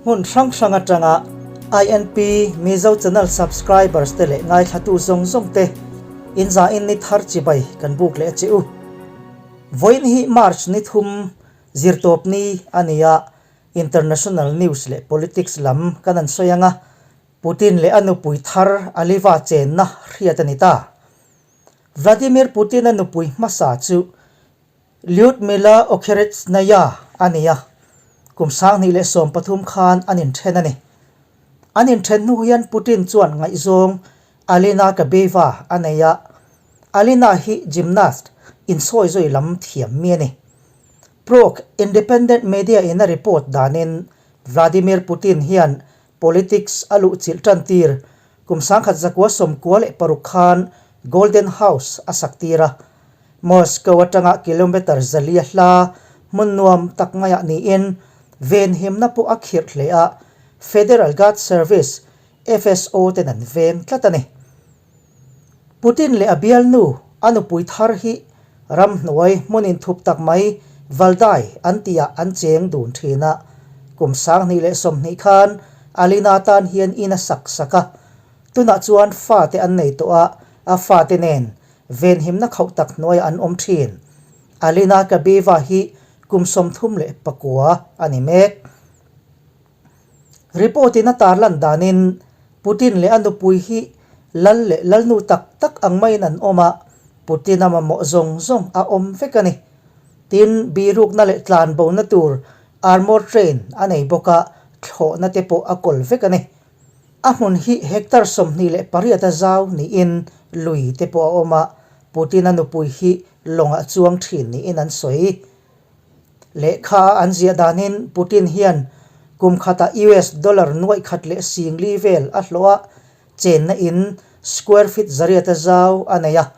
Hmun hrang hrang atanga INP Mizo Channel subscribers te leh ngaithlatu zawng zawng te in za in ni thar chibai kan buk leh a che u. Vawiin hi March ni thum zirtawp ni a ni a, International news leh politics lam kan an sawi ang a, Putin leh a nupui thar Aliva chenna hriat a ni ta. Vladimir Putin-a nupui hmasa chu Lyudmila Okheretsnaya a ni a, kum 2013 khan an inthen a ni. An inthen hnu hian Putin chuan ngaihzawng Alina Kabaeva a nei a, Alina hi gymnast, insawizawi lam thiam mi a ni. Prog Independent Media in a report danin Vladimir Putin hian Politics a luh chilh tan tir. Kum 1996 khan Golden House a sak tir a. Moscow atanga kilometre zalia hla hmun nuam tak maiah niin venhimna pawh a khirh hle a, Federal Guard Service, FSO, ten an veng tlat a ni. Putin leh a bialnu, a nupui thar hi ramhnuai hmun inthup tak mai Valdai an tihah an cheng dun thin a. Kum 2020 khan Alina tan hian in a sak sak a. Tunah chuan fate an nei tawh a, a fate nen venhimna khauh tak hnuaiah an awm thin. Alina Kabaeva hi kum 39 a ni mek. Report in a tarlan danin Putin leh a nupui hi lal leh lalnu tak tak ang maiin an awm a, Putin a mamawh zawng zawng a awm vek a ni. Tin, birukna leh tlanbona tur armour train a nei bawk a, thlawhna te pawh a kawl vek a ni. A hmun hi hectare 28 a zau niin lui te pawh a awm a, Putin a nupui hi lawngah chuang thin niin an sawi. Lehkha an ziah danin Putin hian kum khatah US dollar nuaih khat leh singli vel a hlawh a, chenna in square feet zariat a zau a nei a,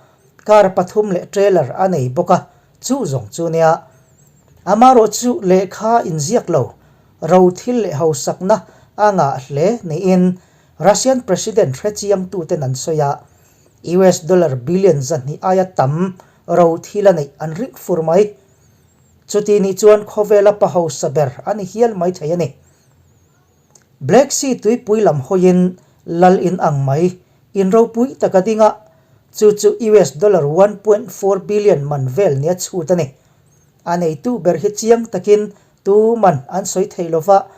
car pathum leh trailer a nei bawk a, chu zawng chu nia. Amaherawh chu lehkha inziak lo, ro thil leh hausakna a ngah hle niin Russian President hrechiangtuten an sawi a, US dollar billion 200 aia tam ro thil a neih an ring fur mai. Chuti nih chuan khawvela pa hausa ber a ni hial mai thei a ni. Black Sea tuipui lam hawiin lal in ang mai, in ropui tak a ding a, chu chu US dollar 1.4 billion man vel nia chhut a ni. A neitu ber hi chiang takin tu man an sawi thei lova,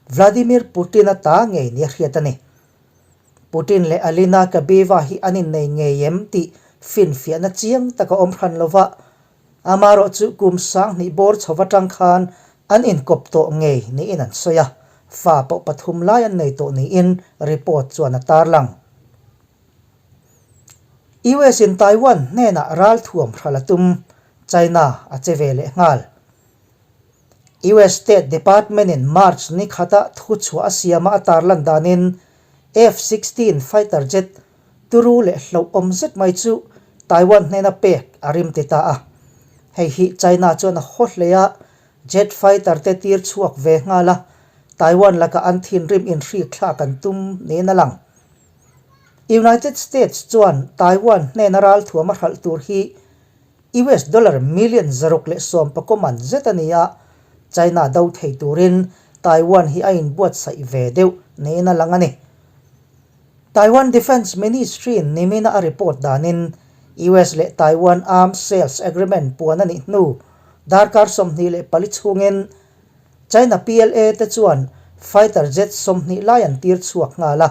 Vladimir Putin-a ta ngei nia hriat a ni. Putin leh Alina Kabaeva hi an innei ngei em tih finfiahna chiang tak a awm hran lova, Amaherawh chu kum 2000 bawr chho atang khan an inkawp tawh ngei niin an sawi a, fa pawh pathum lai an nei tawh niin report chuan a tarlang. US in Taiwan hnenah ralthuam hral a tum, China a che ve leh nghal. US State Department in March ni khata thuchhuah a siama a tarlan danin F-16 fighter jet turu leh hlauhawm zet mai chu Taiwan hnena pek a rim ti ta a. Hei hi China chuan a haw hle a, jet fighter te tir chhuak ve nghal a, Taiwan laka an thinrim inhrik thlak an tum niin a lang. United States chuan Taiwan hnena ralthuam a hralh tur hi US dollar million 610 man zet a ni a, China do thei turin Taiwan hi a inbuatsaih ve deuh niin a lang a ni. Taiwan Defence Ministry in nimina a report danin US leh Taiwan Arms Sales Agreement puan a nih hnu darkar 24 chhungin China PLA te chuan fighter jet 20 lai an tir chhuak nghal a,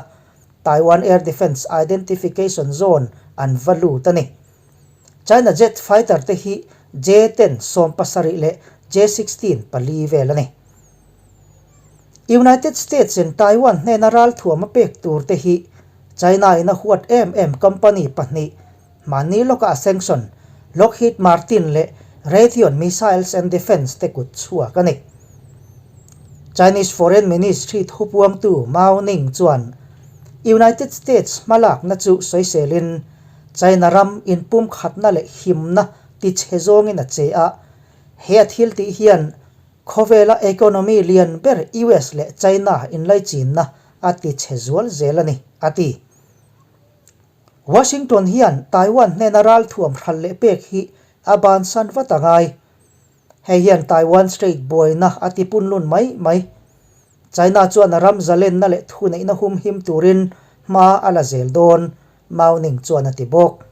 Taiwan Air Defence Identification Zone an va lut a ni. China jet fighter te hi J-10 17 leh J-16 pali vel a ni. United States in Taiwan hnena ralthuam a pek tur te hi China in a huat em em company pahnih mahni lawka a sanction Lockheed Martin leh Raytheon Missiles and Defence te kut chhuak a ni. Chinese Foreign Ministry thupuangtu Mao Ning chuan United States hmalakna chu sawiselin China ram inpumkhatna leh himna tichhe zawngin a che a, he a thil tih hian Khawvela economy lian ber US leh China inlaichinna a ti chhe zual zel a ni, a ti. Washington hian Taiwan hnena ralthuam hral leh pek hi a bansan vat a ngai. Hei hian Taiwan Strait buaina a ti punlun mai mai. China chuan a ram zalenna leh thuneihna humhim turin hma a la zel dawn, Mao Ning chuan a ti bawk.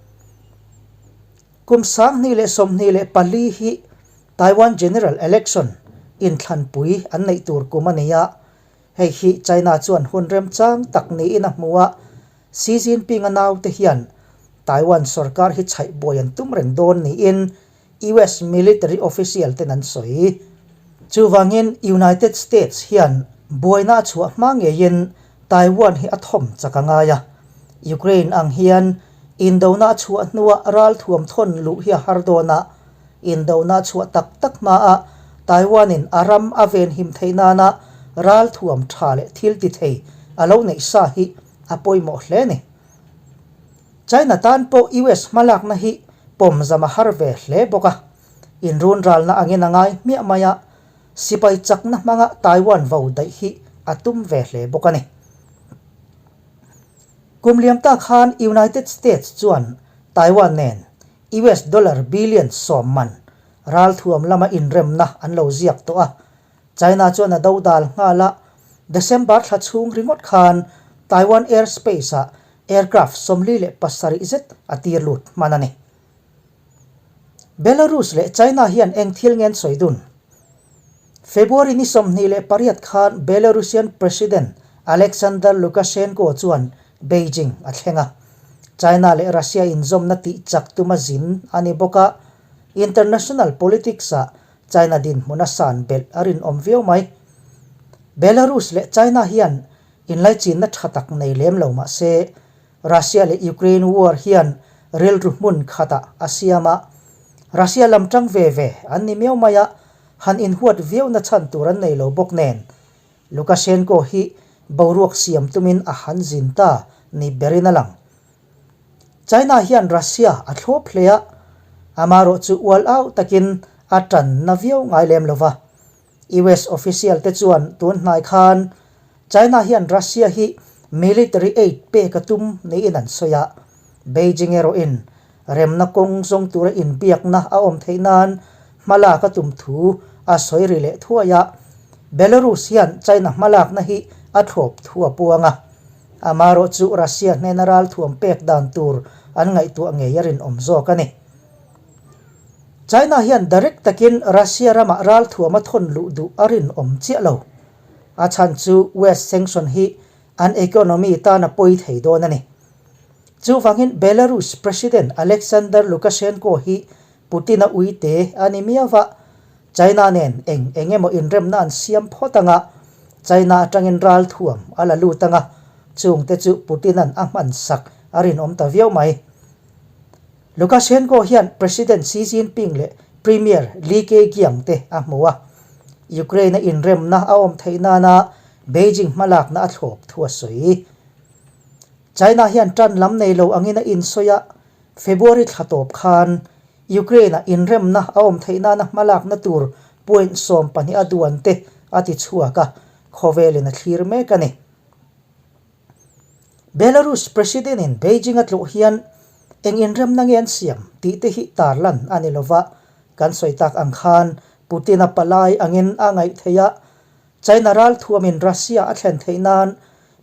Kum 2024 hi Taiwan General Election inthlanpui an neih tur kum a ni a, hei hi China chuan hun remchang tak niin a hmu a, Xi Jinping-a naute hian Taiwan sorkar hi chhaih buai an tum reng dawn niin US military official ten an sawi. Chuvangin United States hian buaina a chhuah hma ngeiin Taiwan hi a thawm chak a ngai a. Ukraine ang hian indona a chhuah hnua ralthuam thawn luh hi a har dawn a, indona a chhuah tak tak hmaa Taiwan in a ram a venhim theih nana ralthuam tha leh thil ti thei a lo neih sa hi a pawimawh hle a ni. China tan pawh US hmalakna hi pawmzam a har ve hle bawk a, inrunralna angin a ngai hmiah mai a, sipai chakna hmanga Taiwan vo daih hi a tum ve hle bawk a ni. Kum liam ta khan United States chuan Taiwan nen US dollar billion 10 man ralthuam lama inremna an lo ziak tawh a, China chuan a dodal nghal a, December thla chhung ringawt khan Taiwan airspace-ah aircraft 47 zet a tir lut hman a ni. Belarus leh China hian eng thil nge an sawi dun? February ni 28 khan Belarusian President Alexander Lukashenko chuan Beijing a thleng a. China leh Russia inzawmna tih chak tuma zin a ni bawk a, international politics-ah China dinhmun a san belh a rinawm viau mai. Belarus leh China hian inlaichinna tha tak nei lem lo mah se, Russia leh Ukraine war hian rilru hmun khatah a siam a, Russia lam tang ve ve an ni miau mai a, han inhuat viauna chhan tur an nei lo bawk nen, Lukashenko hi boruak siam tumin a han zin ta ni berin a lang. China hian Russia a thlawp hle a, amaherawh chu ual au takin a tan na viau ngai lem lo va. US official te chuan tun hnai khan China hian Russia hi military aid pek a tum niin an sawi a, Beijing erawhin remna kawng zawng tura inbiakna a awm theih nan hmalak a tum thu a sawi ri leh thuai a, Belarus hian China hmalakna hi a thlawp thu a puang a. Amaherawh chu Russia hnena ralthuam pek dan tur an ngaihtuah ngei a rinawm zawk a ni. China hian direct takin Russia ramah ralthuam a thawn luh duh a rinawm chiah lo. A chhan chu West sanction hi an economy tan a pawi thei dawn a ni. Chuvangin Belarus President Alexander Lukashenko hi Putin-a uite a ni miau va, China nen eng eng emaw inremna an siam phawt anga, China atangin ralthuam a la lut anga, chungte chu Putin-a'n a hman sak a rinawm ta viau mai. Lukashenko hian President Xi Jinping leh Premier Li Keqiang te a hmu a, Ukraine-a inremna a awm theih nana Beijing hmalakna a thlawp thu a sawi. China hian tan lam nei lo angin a insawi a, February thla tawp khan Ukraine-ah inremna a awm theih nana hmalakna tur point 12 a duan te a ti chhuak a, khawvelin a thlir mek a ni. Belarus President-in Beijing a tlawh hian eng inremna nge an siam tih te hi tarlan a ni lova, kan sawi tak ang khan Putin-a palai angin a ngaih theih a, China ralthuamin Russia a thlen theih nan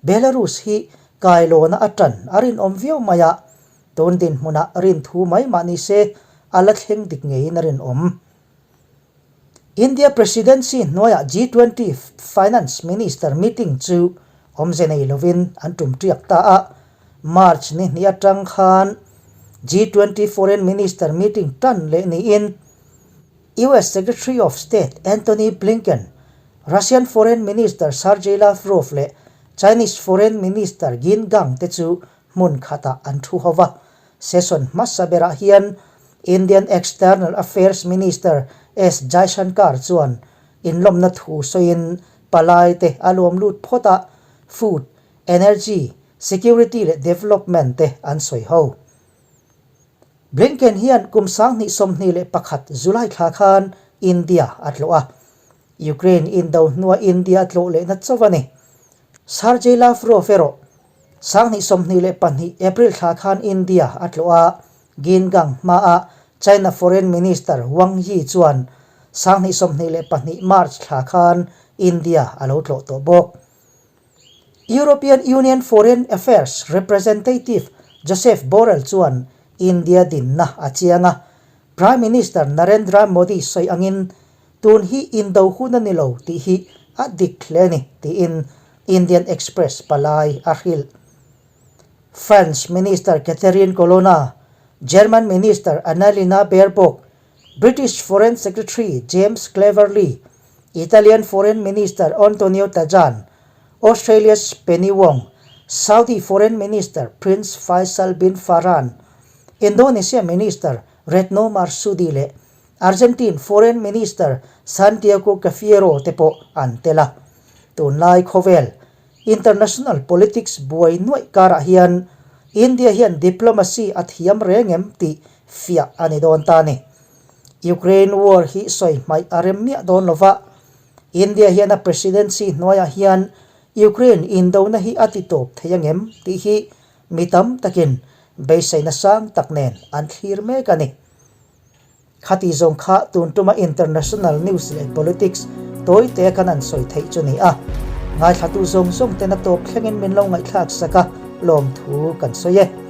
Belarus hi kailawna a tan a rinawm viau mai a, Tun dinhmunah rinthu mai mah ni se a la thleng dik ngeiin a rinawm. India Presidency hnuaiah G20 Finance Minister meeting chu awmze nei lovin an tum tiak ta a, March ni hnih atang khan G20 Foreign Minister meeting tan leh niin US Secretary of State Antony Blinken, Russian Foreign Minister Sergei Lavrov leh Chinese Foreign Minister Qin Gang te chu hmun khatah an thu ho va. Session hmasa berah hian Indian External Affairs Minister S Jaishankar chuan inlawmna thu sawiin palai te a luam lut phawt a, food, energy, security leh development te an sawi ho. Blinken hian kum 2021 July thla khan India a tlawh a, Ukraine indo hnua India a tlawh lehna chauh a ni. Sergei Lavrov erawh 2022 April thla khan India a tlawh a, Qin Gang hmaah China Foreign Minister Wang Yi chuan 2022 March thla khan India a lo tlawh tawh bawk. European Union Foreign Affairs Representative Josep Borrell chuan India dinna a chiang a, Prime Minister Narendra Modi sawi angin tun hi indo hun a ni lo tih hi a dik hle a ni tiin Indian Express palai a hrilh. France Minister Catherine Colonna, German Minister Annalena Baerbock, British Foreign Secretary James Cleverly, Italian Foreign Minister Antonio Tajan, Australia's Penny Wong, Saudi Foreign Minister Prince Faisal bin Farhan, Indonesia Minister Retno Marsudi leh Argentine Foreign Minister Santiago Cafiero te pawh an tel a. Tunlai khawvel international politics buai nuaih karah hian India hian diplomacy a thiam reng em tih fiah a ni dawn ta a ni. Ukraine war hi sawi hmaih a rem miah dawn lo va, India hian a presidency hnuaiah hian Ukraine indona hi a ti tawp thei angem tih hi mi tam takin beiseina sang tak nen an thlir mek a ni. Khati zawng kha tun tuma international news leh politics tawi te khan an sawi theih chu ni a. Ngaithlatu zawng zawng ten a tawp thlengin min lo ngaihthlak sak a, lawmthu kan sawi e.